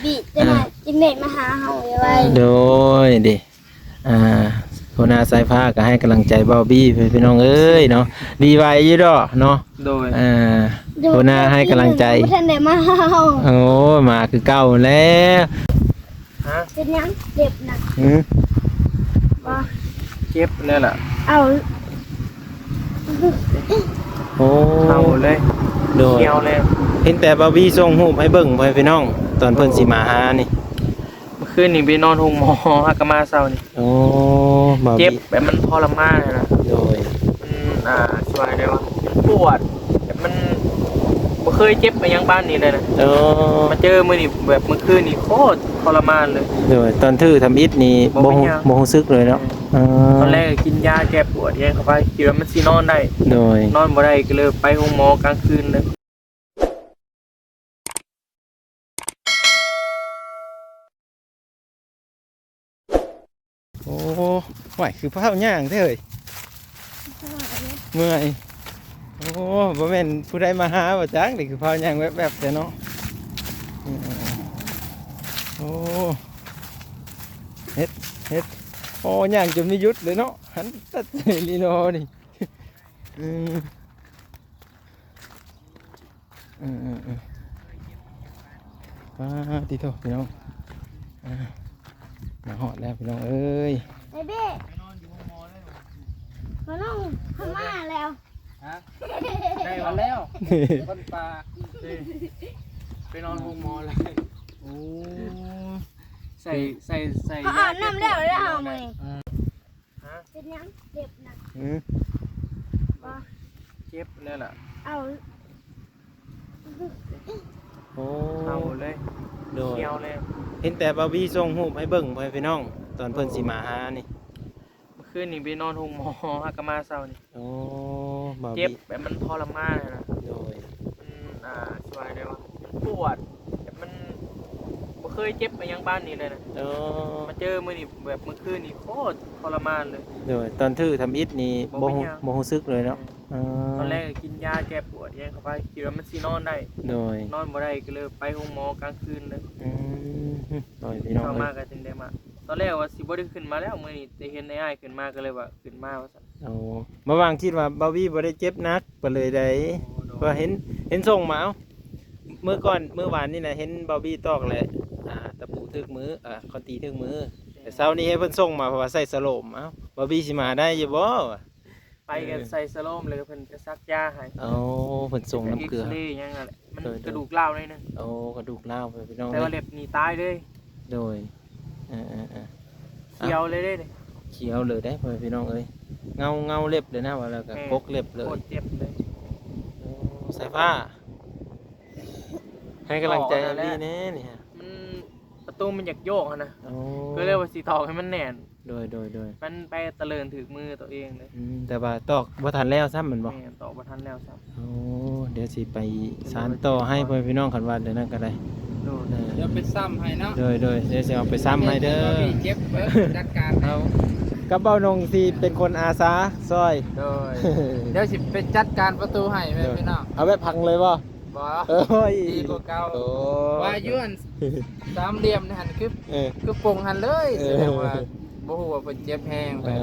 ບີ ຈັ່ງ ອ່າ ຈຶ່ງໄດ້ມາຫາເຮົາໄວໆ. ໂດຍເດ ອ່າ ຫົວໜ້າສາຍຟ້າກໍໃຫ້ກຳລັງໃຈບ່າວບີ ພີ່ນ້ອງເອີຍເນາະ ດີໄວຢູ່ດອກເນາະ. ໂດຍ ອ່າ ໂດຍ ຫົວໜ້າໃຫ້ກຳລັງໃຈ ບໍ່ທັນໄດ້ມາຫາເຮົາ. ໂອ້ ມາຄືເກົ່າແລ້ວ. ຮະ ເປັນຫຍັງເຈັບນະ? ຫື ບໍ່ ເຈັບແລ້ວລະ. ເອົາ ໂອ້ ເອົາເລີຍ ໂດຍ ຂຽວເລີຍ. ເຫັນແຕ່ບ່າວບີສົ່ງຮູບໃຫ້ເບິ່ງ ພໍ່ແມ່ພີ່ນ້ອງ ຕອນເພິ່ນຊິມາຫານີ້. ມື້ຄືນນີ້ໄປນອນໂຮງໝໍ ຫາກະມາເຊົ້ານີ້. ໂອ້ ບ່າວບີ ເຈັບແບບມັນທໍລະມານນະ. ໂດຍ ມັນ ອ່າ ຊິວ່າແນວໃດວະ ມັນປວດ ແບບມັນບໍ່ເຄີຍເຈັບອີ່ຫຍັງປານນີ້ເລີຍນະ. ໂອ້ ມາເຈີມື້ນີ້ ແບບມື້ຄືນນີ້ໂຄດທໍລະມານເລີຍ. ໂດຍ ຕອນຖືກທຳອິດນີ້ບໍ່ ບໍ່ຮູ້ສຶກເລີຍເນາະ. ເອີ ຕອນແລກກໍກິນຢາແກ້ປວດອີ່ຫຍັງເຂົ້າໄປ ຄິດວ່າມັນຊິນອນໄດ້. ໂດຍ ນອນບໍ່ໄດ້ ກໍເລີຍໄປໂຮງໝໍກາງຄືນເລີຍ. ໂອ້ ຫວາຍ ຄືພາວຍ່າງແທ້ເຮີ້ຍ. ເມື່ອຍ. ໂອ້ ບໍ່ແມ່ນຜູ້ໃດມາຫາບໍ່ຈັກ ນີ້ຄືພາວຍ່າງແວບໆແທ້ເນາະ. ອືມ ໂອ້ ເຮັດ ເຮັດ ໂອ້ ຍ່າງຈົນໄມ່ຢຸດເລີຍເນາະ ຫັນຕັດເລີຍນີ້ເນາະນີ້. ອືມ ເອີໆໆ ປາດ ຕິໂທ ພີ່ນ້ອງ ອ່າ ມາຮອດແລ້ວພີ່ນ້ອງເອີຍ. ໄອ້ເບ້ ມານ້ອງ ເຂົາມາແລ້ວ. ຮະ ໄດ້ມາແລ້ວ ຄົນປ່າ ໄປນອນໂຮງໝໍແລ້ວ. ໂອ້ ໃສ່ ໃສ່ ໃສ່ ເຂົາອາບນ້ຳແລ້ວເດ້ເຮົາມື້ນີ້. ຮະ ເປັນຫຍັງເຈັບນະ? ຫື ບໍ່ ເຈັບແລ້ວລະ. ເອົາ ໂອ້ ເອົາເລີຍ ໂດຍ ຂຽວເລີຍ. ເຫັນແຕ່ບ່າວບີສົ່ງຮູບໃຫ້ເບິ່ງ ພໍ່ແມ່ພີ່ນ້ອງ ຕອນເພິ່ນຊິມາຫານີ້. ມື້ຄືນນີ້ໄປນອນໂຮງໝໍ ຫາກະມາເຊົ້ານີ້. ໂອ້ ບ່າວບີ ເຈັບແບບມັນທໍລະມານນະ. ໂດຍ ມັນ ອ່າ ຊິວ່າແນວໃດວະ ມັນປວດ ແບບມັນບໍ່ເຄີຍເຈັບອີ່ຫຍັງປານນີ້ເລີຍນະ. ໂອ້ ມາເຈີມື້ນີ້ ແບບມື້ຄືນນີ້ໂຄດທໍລະມານເລີຍ. ໂດຍ ຕອນຖືກທຳອິດນີ້ບໍ່ ບໍ່ຮູ້ສຶກເລີຍເນາະ. ເອີ ຕອນແລກກໍກິນຢາແກ້ປວດອີ່ຫຍັງເຂົ້າໄປ ຄິດວ່າມັນຊິນອນໄດ້. ໂດຍ ນອນບໍ່ໄດ້ ກໍເລີຍໄປໂຮງໝໍກາງຄືນເລີຍ. ອືມ ໂດຍ ພີ່ນ້ອງເອີຍ ເຊົ້າມາກໍຈຶ່ງໄດ້ມາ. ຕອນແລກວ່າຊິບໍ່ໄດ້ຂຶ້ນມາແລ້ວ ມື້ນີ້ແຕ່ເຫັນອ້າຍຂຶ້ນມາ ກໍເລີຍວ່າຂຶ້ນມາວ່າຊັ້ນ. ໂອ້ ມາຫວ່າງຄິດວ່າບ່າວບີບໍ່ໄດ້ເຈັບໜັກປານໃດໃດ. ໂອ້ ໂດຍ ວ່າເຫັນ ເຫັນສົ່ງມາ ເອົ້າ ມື້ກ່ອນ ມື້ວານນີ້ນະ ເຫັນບ່າວບີຕອກແຫຼະ ອ່າ ຕະປູຖືກມື ເອີ ເຂົາຕີຖືກມື. ແຕ່ເຊົ້ານີ້ໃຫ້ເພິ່ນສົ່ງມາ ເພາະວ່າໃສ່ສະໂຫຼມ. ເອົ້າ ບ່າວບີຊິມາໄດ້ຢູ່ບໍ່? ໄປກໍໃສ່ສະໂຫຼມ ແລ້ວກໍເພິ່ນກໍສັກຢາໃຫ້. ໂອ້ ເພິ່ນສົ່ງນ້ຳເກືອ ເອັກເຣຫຍັງນັ້ນແຫຼະ ມັນ ໂດຍ ກະດູກລ້າວໜ້ອຍໜຶ່ງ. ໂອ້ ກະດູກລ້າວ ພີ່ນ້ອງເອີຍ ແຕ່ວ່າເລັບນີ້ຕາຍເລີຍ. ໂດຍ ເອີໆໆ ຂຽວເລີຍເດ້ ຂຽວເລີຍເດ້ ພໍ່ແມ່ພີ່ນ້ອງເອີຍ. ເງົາ ເງົາເລັບເລີຍນະ ວ່າແລ້ວກໍ ແມ່ນ ກົກເລັບເລີຍ ໂຄດເຈັບເລີຍ. ໂອ້ ສາຍຟ້າ ໃຫ້ກຳລັງໃຈ ຕອກອັນນັ້ນແຫຼະ ແອບບີແດ່ນີ້. ມັນ ປະຕູມັນຢາກໂຍກຫັ້ນນະ. ໂອ້ ກໍເລີຍວ່າຊິຕອກໃຫ້ມັນແໜ້ນ. ໂດຍ ໂດຍ ໂດຍ ມັນໄປຕະເລີນຖືກມືຕົວເອງເດ້. ອືມ ແຕ່ວ່າຕອກບໍ່ທັນແລ້ວຊ້ຳແມ່ນບໍ່? ແມ່ນ ຕອກບໍ່ທັນແລ້ວຊ້ຳ. ໂອ້ ດຽວຊິໄປສານຕໍ່ໃຫ້ພໍ່ແມ່ພີ່ນ້ອງ ຄັນວ່າແນວນັ້ນກໍໄດ້. ໂດຍ ເອີ ດຽວໄປຊ້ຳໃຫ້ເນາະ. ໂດຍ ໂດຍ ດຽວຊິເອົາໄປຊ້ຳໃຫ້ເດີ. ເຈັບເບິ່ງ ຈັດການໃຫ້. ເອົາ ກັບເບົານົງຊິເປັນຄົນອາສາຊ່ອຍ. ໂດຍ ດຽວຊິໄປຈັດການປະຕູໃຫ້ແມ່ພີ່ນ້ອງ. ເອົາແບບພັງເລີຍບໍ່? ບໍ່ ໂອ້ຍ ດີກວ່າເກົ່າ. ໂອ້ ວ່າຢູ່ອັນສາມຫຼ່ຽມຫັ້ນ ຄື ເອີ ຄືປົງຫັ້ນເລີຍ. ເອີ ແສດງວ່າບໍ່ຮູ້ວ່າເພິ່ນເຈັບແຮງ. ເອີ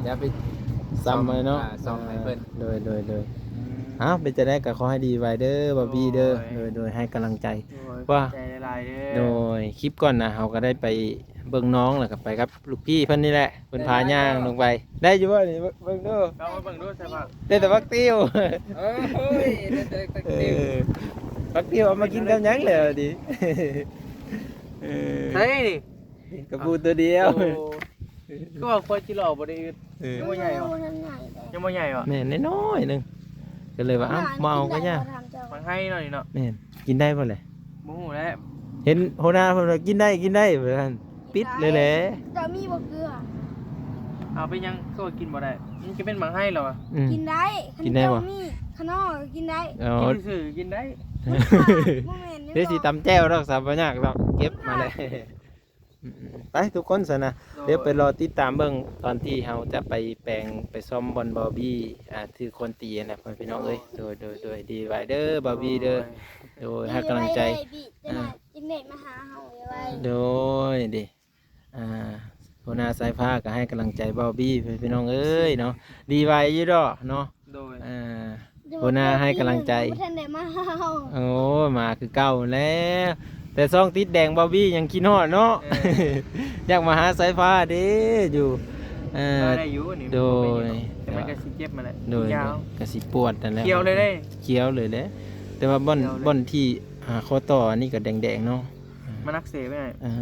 ຢ່າໄປຊ້ຳໃຫ້ເນາະ. ອ່າ ຊ້ຳໃຫ້ເພິ່ນ. ໂດຍ ໂດຍ ໂດຍ ອືມ ເອົ້າ ເປັນຈັ່ງໃດກໍຂໍໃຫ້ດີໄວເດີ ບ່າວບີເດີ. ໂດຍ ໂດຍ ໂດຍ ໃຫ້ກຳລັງໃຈ. ໂດຍ ວ່າ ຂອບໃຈຫຼາຍໆເດີ. ໂດຍ ຄລິບກ່ອນນະ ເຮົາກໍໄດ້ໄປເບິ່ງນ້ອງ ແລ້ວກໍໄປກັບລູກພີ່ເພິ່ນນີ້ແຫຼະ. ເພິ່ນພາຍ່າງລົງໄປ ໄດ້ຢູ່ບໍ່ນີ້? ເບິ່ງ ເບິ່ງດູ ເອົາມາເບິ່ງດູ ໃສ່ຜັກ ໄດ້ແຕ່ຜັກຕິ້ວ. ເອີ ໂອ້ຍ ໄດ້ແຕ່ຜັກຕິ້ວ. ເອີ ຜັກຕິ້ວເອົາມາກິນກັບຫຍັງແລ້ວນີ້? ເອີ ໃສ່ນີ້ ກະປູຕົວດຽວ. ໂອ້ ຄືວ່າຂ້ອຍຊິຫຼໍ່ບໍ່ໄດ້ອຶດ. ເອີ ຍັງບໍ່ໃຫຍ່ຫວາ? ຍັງບໍ່ໃຫຍ່ຫວາ? ແມ່ນ ນ້ອຍໆໜຶ່ງ ກໍເລີຍວ່າ ເອົ້າ ບໍ່ເອົາກໍຢ່າ. ໝາກໄຮເນາະນີ້ເນາະ. ແມ່ນ ກິນໄດ້ບໍ່ແຫຼະ? ບໍ່ຮູ້ແຫຼະ ເຫັນຫົວໜ້າເພິ່ນວ່າກິນໄດ້ ກິນໄດ້ ວ່າຊັ້ນ ປິດເລີຍແຫຼະ. ເຈົ້າມີບໍ່ເກືອ? ເອົາໄປຫຍັງ ຄືວ່າກິນບໍ່ໄດ້? ມັນຈະເປັນໝາກໄຮແລ້ວຫວາ? ອືມ ກິນໄດ້. ກິນໄດ້ບໍ່? ຄັນເຈົ້າມີຂະໜໍ້ກໍກິນໄດ້. ອໍ ກິນຊື່ໆກິນໄດ້. ມັນຝາດ ບໍ່ແມ່ນ ເດຊິຕຳແຈ່ວດອກ ສາບໍ່ຍາກດອກ ເກັບມາແລ້ວ. ອືມໆ ໄປທຸກຄົນຊັ້ນນະ. ໂດຍ ດຽວໄປລໍຕິດຕາມເບິ່ງຕອນທີ່ເຮົາຈະໄປແປງ ໄປຊ້ອມບ່ອນບ່າວບີ ອ່າ ຖືກຄົນຕີຫັ້ນນະ ພໍ່ແມ່ພີ່ນ້ອງເອີຍ. ໂດຍ ໂດຍ ໂດຍ ໂດຍ ດີໄວເດີ ບ່າວບີເດີ. ໂດຍ ໂດຍ ໃຫ້ກຳລັງໃຈ ດີໄວເລີຍບີ້ ຈັ່ງ ອ່າ ຈຶ່ງໄດ້ມາຫາເຮົາໄວໆ ໂດຍ ດີ ອ່າ ຫົວໜ້າສາຍຟ້າກໍໃຫ້ກຳລັງໃຈບ່າວບີ້ ພີ່ນ້ອງເອີຍເນາະ ດີໄວຢູ່ດອກເນາະ ໂດຍ ອ່າ ໂດຍ ຫົວໜ້າໃຫ້ກຳລັງໃຈ ບໍ່ທັນໄດ້ມາຫາເຮົາ ໂອ້ ມາຄືເກົ່າແລ້ວ ແຕ່ຊ່ອງຕິດແດງບ່າວບີ້ຍັງຄິດຮອດເນາະ ເອີ ຢາກມາຫາສາຍຟ້າເດ້ຢູ່ ເອີ ມາໄດ້ຢູ່ນີ້ ໂດຍ ບໍ່ເປັນຫຍັງດອກ ແຕ່ມັນກໍຊິເຈັບຫັ້ນແຫຼະ ໂດຍ ຍາວ ກໍຊິປວດຫັ້ນແຫຼະ ຂຽວເລີຍເດ້ ຂຽວເລີຍແຫຼະ ແຕ່ວ່າບ່ອນ ຂຽວເລີຍ ບ່ອນທີ່ ອ່າ ຂໍ້ຕໍ່ອັນນີ້ກໍແດງໆເນາະ ມັນອັກເສບໄປ ເອີ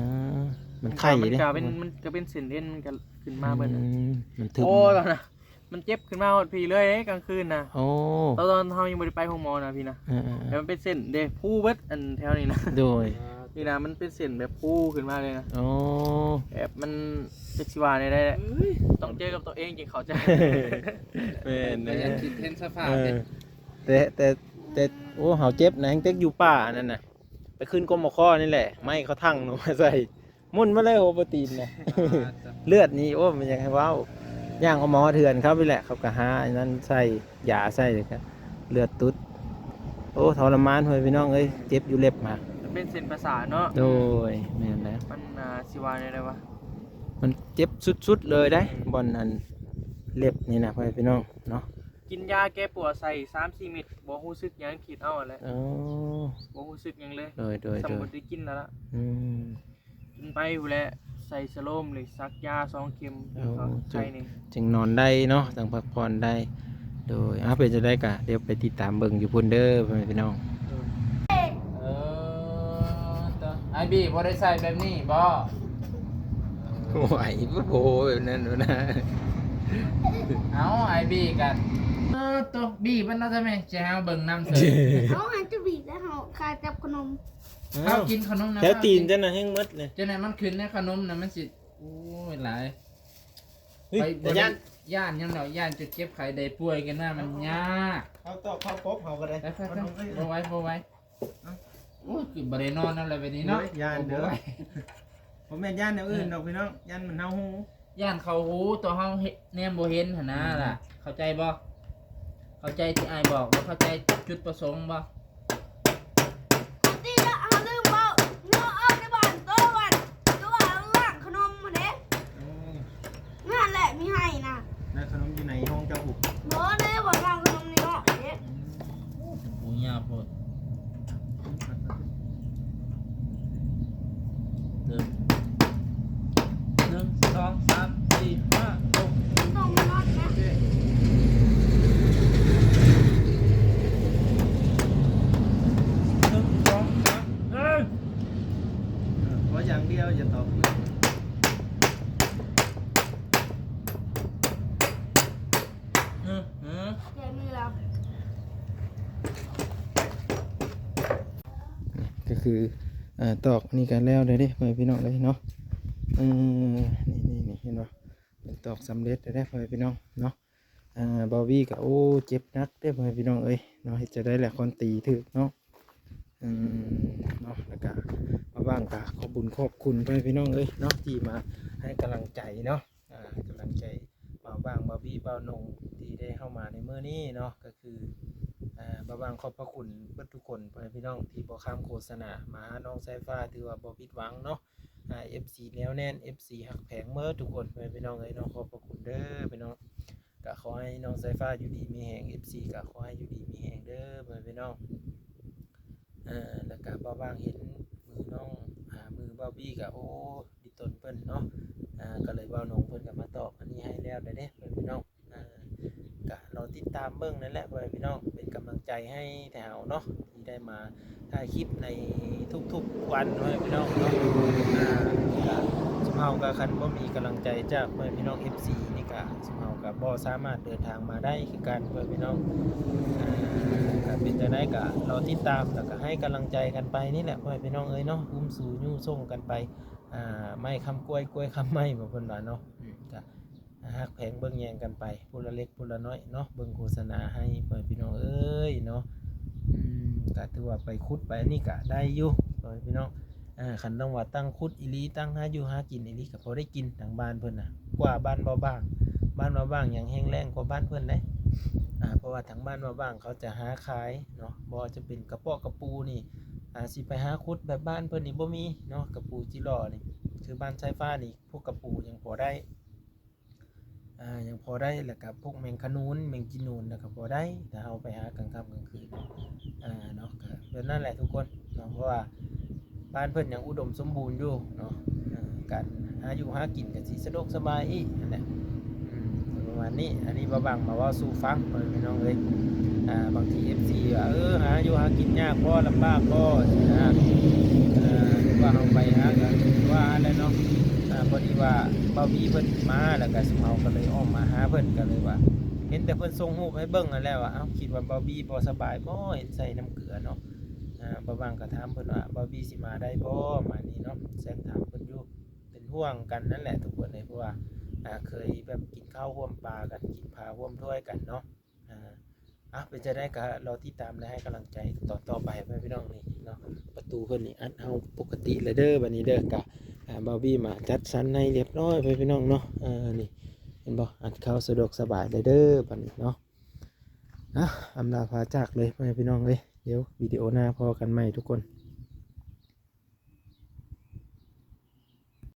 ມັນໄຂ້ເດ້ ມັນກໍເປັນ ມັນກໍເປັນເສັ້ນເອັນ ມັນກໍຂຶ້ນມາເບິດ ອືມ ມັນຖືກ ໂອ້ຍ ມັນເຈັບຂຶ້ນມາຮອດພີ້ເລີຍເດ້ກາງຄືນນະ ໂອ້ ຕອນ ຕອນເຮົາຍັງບໍ່ໄດ້ໄປໂຮງໝໍນະພີ້ນະ ເອີໆໆ ແລ້ວມັນເປັນເສັ້ນເດ້ ພູເບິດອັນແຖວນີ້ນະ ໂດຍ ນີ້ນະ ມັນເປັນເສັ້ນແບບພູຂຶ້ນມາເລີຍນະ ໂອ້ ແບບມັນ ຈັກຊິວ່າແນວໃດ ຕ້ອງເຈີກັບຕົວເອງຈຶ່ງເຂົ້າໃຈ ແມ່ນ ແຕ່ຢາກຄິດເຫັນສະພາບເດ້ ເອີ ແຕ່ ແຕ່ ແຕ່ ໂອ້ ເຮົາເຈັບນະ ແຮງເຕັກຢູ່ປ່າອັນນັ້ນນະ ໄປຂຶ້ນກົມມະຄໍນີ້ແຫຼະ ໄມ້ເຂົາຖັງລົງມາໃສ່ ໝຸ່ນມາເລີຍ ໂອໂປຕີນນະ ອ່າ ເລືອດນີ້ ໂອ້ ມັນຢາກໃຫ້ເວົ້າ ຍ່າງເຂົ້າມາຮອດເຮືອນເຂົານີ້ແຫຼະ ເຂົາກໍຫາອັນນັ້ນໃສ່ ຢາໃສ່ ແລ້ວກໍເລືອດຕຸດ ໂອ້ ທໍລະມານ ພໍ່ແມ່ພີ່ນ້ອງເອີຍ ເຈັບຢູ່ເລັບຫັ້ນ ມັນເປັນເສັ້ນປະສາດເນາະ ໂດຍ ແມ່ນແລ້ວ ມັນ ອ່າ ຊິວ່າແນວໃດວະ ມັນເຈັບສຸດໆເລີຍເດ້ ອືມ ບ່ອນອັນເລັບນີ້ນະ ພໍ່ແມ່ພີ່ນ້ອງເນາະ ກິນຢາແກ້ປວດໃສ່ສາມສີ່ເມັດ ບໍ່ຮູ້ສຶກຫຍັງ ຄິດເອົາຫັ້ນແຫຼະ ອໍ ບໍ່ຮູ້ສຶກຫຍັງເລີຍ ໂດຍໆໆ ສ່ຳບໍ່ໄດ້ກິນແລ້ວລະ ອືມ ກິນໄປພຸ້ນແຫຼະ ໃສ່ສະໂລມ ຫຼື ສັກຢາສອງເຂັມ ໂອ້ ກໍໄຄແດ່ ຈຶ່ງນອນໄດ້ເນາະ ຈັ່ງພັກຜ່ອນໄດ້ ໂດຍ ເອົາ ເປັນຈັ່ງໃດກໍດຽວໄປຕິດຕາມເບິ່ງຢູ່ພຸ້ນເດີ ພໍ່ແມ່ພີ່ນ້ອງ ເອີ ໂຕ ອ້າຍບີບໍ່ໄດ້ໃສ່ແບບນີ້ບໍ? ໂອ້ຍ ບໍ່ໂພແບບນັ້ນດອກນະ ເອົາ ອ້າຍບີກໍ ເອີ ໂຕ ບີມັນເນາະ ທຳໄມຊິໃຫ້ເຮົາເບິ່ງນຳເສີຍ ເອົາ ໃຫ້ເຈົ້າບີແລ້ວ ເຮົາຄາຈັບຂະໜົມ ເຮົາກິນຂະໜົມນະ ແຖວຕີນເຈົ້ານະແຮງໝົດເລີຍ ຈັ່ງໃດມັນຂຶ້ນໃນຂະໜົມນະ ມັນຊິ ໂອ້ຍ ຫຼາຍ ເຮີ້ຍ ໄປ ຢ້ານ ຢ້ານຫຍັງດອກ ຢ້ານຈະເຈັບໄຂ້ໄດ້ປ່ວຍຂຶ້ນມາ ມັນຍາກ ເຮົາຕອກເຂົ້າປົບເຮົາກໍໄດ້ ໄປໆໆ ບໍ່ໄຫວ ບໍ່ໄຫວ ເອົ້າ ໂອ້ຍ ຄືບໍ່ໄດ້ນອນນຳແລ້ວບັດນີ້ເນາະ ໂອ້ຍ ຢ້ານເດີ ບໍ່ໄຫວ ບໍ່ແມ່ນຢ້ານແນວອື່ນດອກພີ່ນ້ອງ ຢ້ານມັນເຮົາຫູ ຢ້ານເຂົາຫູ ຕົວເຮົາເຮັດ ແນມບໍ່ເຫັນຫັ້ນນະ ອືມ ລະ ເຂົ້າໃຈບໍ່? ເຂົ້າໃຈທີ່ອ້າຍບອກບໍ່? ເຂົ້າໃຈຈຸດປະສົງບໍ່? ຕິລະ ເຮົາລືມເວົ້າ ເຮົາອອກຈາກບ້ານໂຕວັນ ແຕ່ວ່າລ້າງຂະໜົມຫັ້ນເດ້ ໂອ້ ນັ້ນແຫຼະມີໃຫ້ນະ ແລ້ວຂະໜົມຢູ່ໃນຫ້ອງເຈົ້າພຸ້ນ ບໍ່ເດ້ ບໍ່ລ້າງຂະໜົມໃນຫ້ອງເດ້ ອືມ ໂອ້ ເປັນຜູ້ຍາວໂພດ ໜຶ່ງ ໜຶ່ງ ສອງ ສາມ ສີ່ ຫ້າ ຫົກ ຕ້ອງມານອນນະ ໜຶ່ງ ສອງ ສາມ ເອີ ຂໍຢ່າງດຽວ ຢ່າຕອບມື ອື ອື ແກະມືແລ້ວ ກໍຄື ເອີ ຕອກນີ້ກໍແລ້ວແລ້ວເດ້ ພໍ່ແມ່ພີ່ນ້ອງເອີຍເນາະ ເອີ ນີ້ໆ ເຫັນບໍ່ ເປັນຕອກສຳເລັດແລ້ວເດ້ ພໍ່ແມ່ພີ່ນ້ອງເນາະ ອ່າ ບ່າວວີກໍ ໂອ້ ເຈັບໜັກເດ້ ພໍ່ແມ່ພີ່ນ້ອງເອີຍເນາະ ເຮັດຈັ່ງໃດແຫຼະ ຄອນຕີຖືກເນາະ ອືມ ເນາະ ແລ້ວກໍບ່າວຫວ່າງກໍຂອບບຸນຂອບຄຸນ ພໍ່ແມ່ພີ່ນ້ອງເອີຍເນາະ ທີ່ມາໃຫ້ກຳລັງໃຈເນາະ ອ່າ ໃຫ້ກຳລັງໃຈບ່າວຫວ່າງ ບ່າວວີ ບ່າວນົງ ທີ່ໄດ້ເຂົ້າມາໃນມື້ນີ້ເນາະ ກໍຄື ອ່າ ບ່າວຫວ່າງຂອບພະຄຸນເບິດທຸກຄົນ ພໍ່ແມ່ພີ່ນ້ອງ ທີ່ບໍ່ຂ້າມໂຄສະນາມາຫານ້ອງສາຍຟ້າ ຖືວ່າບໍ່ຜິດຫວັງເນາະ ອ່າ ເອັຟຊີແນວແໜ້ນ ເອັຟຊີຮັກແພງເໝິດທຸກຄົນ ພໍ່ແມ່ພີ່ນ້ອງເອີຍເນາະ ຂອບພະຄຸນເດີພີ່ນ້ອງ ກໍຂໍໃຫ້ນ້ອງສາຍຟ້າຢູ່ດີມີແຮງ ເອັຟຊີກໍຂໍໃຫ້ຢູ່ດີມີແຮງເດີ ພໍ່ແມ່ພີ່ນ້ອງ ອ່າ ແລ້ວກໍບ່າວຫວ່າງເຫັນມືນ້ອງ ອ່າ ມືບ່າວວີກໍ ໂອ້ ດີຕົນເພິ່ນເນາະ ອ່າ ກໍເລີຍບ່າວນົງເພິ່ນກໍມາຕອບອັນນີ້ໃຫ້ແລ້ວເດ້ ພໍ່ແມ່ພີ່ນ້ອງ ອ່າ ກໍລໍຕິດຕາມເບິ່ງນັ້ນແຫຼະ ພໍ່ແມ່ພີ່ນ້ອງ ເປັນກຳລັງໃຈໃຫ້ແຕ່ເຮົາເນາະ ທີ່ໄດ້ມາ ຖ່າຍຄລິບໃນທຸກໆວັນເນາະ ພີ່ນ້ອງເນາະ ອ່າ ຊຸມເຮົາກໍຄັນບໍ່ມີກຳລັງໃຈຈາກພໍ່ແມ່ພີ່ນ້ອງເອັຟຊີນີ້ກໍ ຊຸມເຮົາກໍບໍ່ສາມາດເດີນທາງມາໄດ້ຄືກັນ ພໍ່ແມ່ພີ່ນ້ອງ ອ່າ ກໍເປັນຈັ່ງໃດກໍລໍຕິດຕາມ ແລ້ວກໍໃຫ້ກຳລັງໃຈກັນໄປນີ້ແຫຼະ ພໍ່ແມ່ພີ່ນ້ອງເອີຍເນາະ ອຸ້ມຊູຍູ້ສົ່ງກັນໄປ ອ່າ ໄມ້ຄ້ຳກ້ວຍ ກ້ວຍຄ້ຳໄມ້ ບາງຄົນວ່າເນາະ ອືມ ກໍ ຮັກແພງເບິ່ງແຍງກັນໄປ ຜູ້ລະເລັກຜູ້ລະນ້ອຍເນາະ ເບິ່ງໂຄສະນາໃຫ້ ພໍ່ແມ່ພີ່ນ້ອງເອີຍເນາະ ອືມ ກໍຖືວ່າໄປຂຸດໄປອັນນີ້ກໍໄດ້ຢູ່ ພໍ່ແມ່ພີ່ນ້ອງ ອ່າ ຄັນຕ້ອງວ່າຕັ້ງຂຸດອີ່ຫຼີ ຕັ້ງຫາຢູ່ຫາກິນອີ່ຫຼີ ກໍພໍໄດ້ກິນທາງບ້ານເພິ່ນນະ ກວ່າບ້ານບ່າວຫວ່າງ ບ້ານບ່າວຫວ່າງຍັງແຫ້ງແລ້ງກວ່າບ້ານເພິ່ນເດ້ ອ່າ ເພາະວ່າທາງບ້ານວ່າຫວ່າງເຂົາຈະຫາຂາຍເນາະ ບໍ່ວ່າຈະເປັນກະເປາະກະປູນີ້ ອ່າ ຊິໄປຫາຂຸດແບບບ້ານເພິ່ນນີ້ບໍ່ມີເນາະ ກະປູຈີຫຼໍ່ນີ້ ຄືບ້ານຊາຍຟ້ານີ້ ພວກກະປູຍັງພໍໄດ້ ອ່າ ຍັງພໍໄດ້ ແລ້ວກະພວກແມງຂະໜູນ ແມງຈີນູນ ແລ້ວກະພໍໄດ້ ຖ້າເຮົາໄປຫາກາງຄ່ຳກາງຄືນ ອ່າ ເນາະ ກະແບບນັ້ນແຫຼະທຸກຄົນເນາະ ເພາະວ່າ ບ້ານເພິ່ນຍັງອຸດົມສົມບູນຢູ່ເນາະ ເອີ ການຫາຢູ່ຫາກິນກໍຊິສະດວກສະບາຍອີກຫັ້ນແຫຼະ ອືມ ປະມານນີ້ ອັນນີ້ບ່າວບັງມາເວົ້າສູ່ຟັງ ພໍ່ແມ່ພີ່ນ້ອງເອີຍ ອ່າ ບາງທີເອັຟຊີວ່າ ເອີ ຫາຢູ່ຫາກິນຍາກບໍ່ ລຳບາກບໍ່ ຊີ້ນະ ເອີ ຫຼືວ່າເຮົາໄປຫາກໍຄືວ່າຫັ້ນແຫຼະເນາະ ອ່າ ພໍດີວ່າບ່າວບີເພິ່ນມາ ແລ້ວກໍຊຸມເຮົາກໍເລີຍອອກມາຫາເພິ່ນ ກໍເລີຍວ່າ ເຫັນແຕ່ເພິ່ນສົ່ງຮູບໃຫ້ເບິ່ງຫັ້ນແຫຼະວ່າ ເອົ້າ ຄິດວ່າບ່າວບີບໍ່ສະບາຍບໍ່ ເຫັນໃສ່ນ້ຳເກືອເນາະ ອ່າ ບ່າວບັງກໍຖາມເພິ່ນວ່າ ບ່າວບີຊິມາໄດ້ບໍ່ ປະມານນີ້ເນາະ ແຊດຖາມເພິ່ນຢູ່ ເປັນຫ່ວງກັນນັ້ນແຫຼະທຸກຄົນເອີຍ ເພາະວ່າ ອ່າ ເຄີຍແບບກິນເຂົ້າຮ່ວມປາກັນ ກິນຜາຮ່ວມຖ້ວຍກັນເນາະ ອ່າ ເອົາ ເປັນຈັ່ງໃດກໍລໍຕິດຕາມ ແລະ ໃຫ້ກຳລັງໃຈຕອນຕໍ່ໄປ ພໍ່ແມ່ພີ່ນ້ອງນີ້ເນາະ ປະຕູເພິ່ນນີ້ອັດເຮົາປົກກະຕິແລ້ວເດີ ບັດນີ້ເດີ ກະ ອ່າ ບ່າວບີມາຈັດສັນໃຫ້ຮຽບຮ້ອຍ ພໍ່ແມ່ພີ່ນ້ອງເນາະ ເອີ ນີ້ ເຫັນບໍ່ ອັດເຂົ້າສະດວກສະບາຍແລ້ວເດີ ບັດນີ້ເນາະ ອ່ະ ອຳລາພາຈາກເລີຍ ພໍ່ແມ່ພີ່ນ້ອງເອີຍ ດຽວວິດີໂອໜ້າພໍ້ກັນໃໝ່ທຸກຄົນ.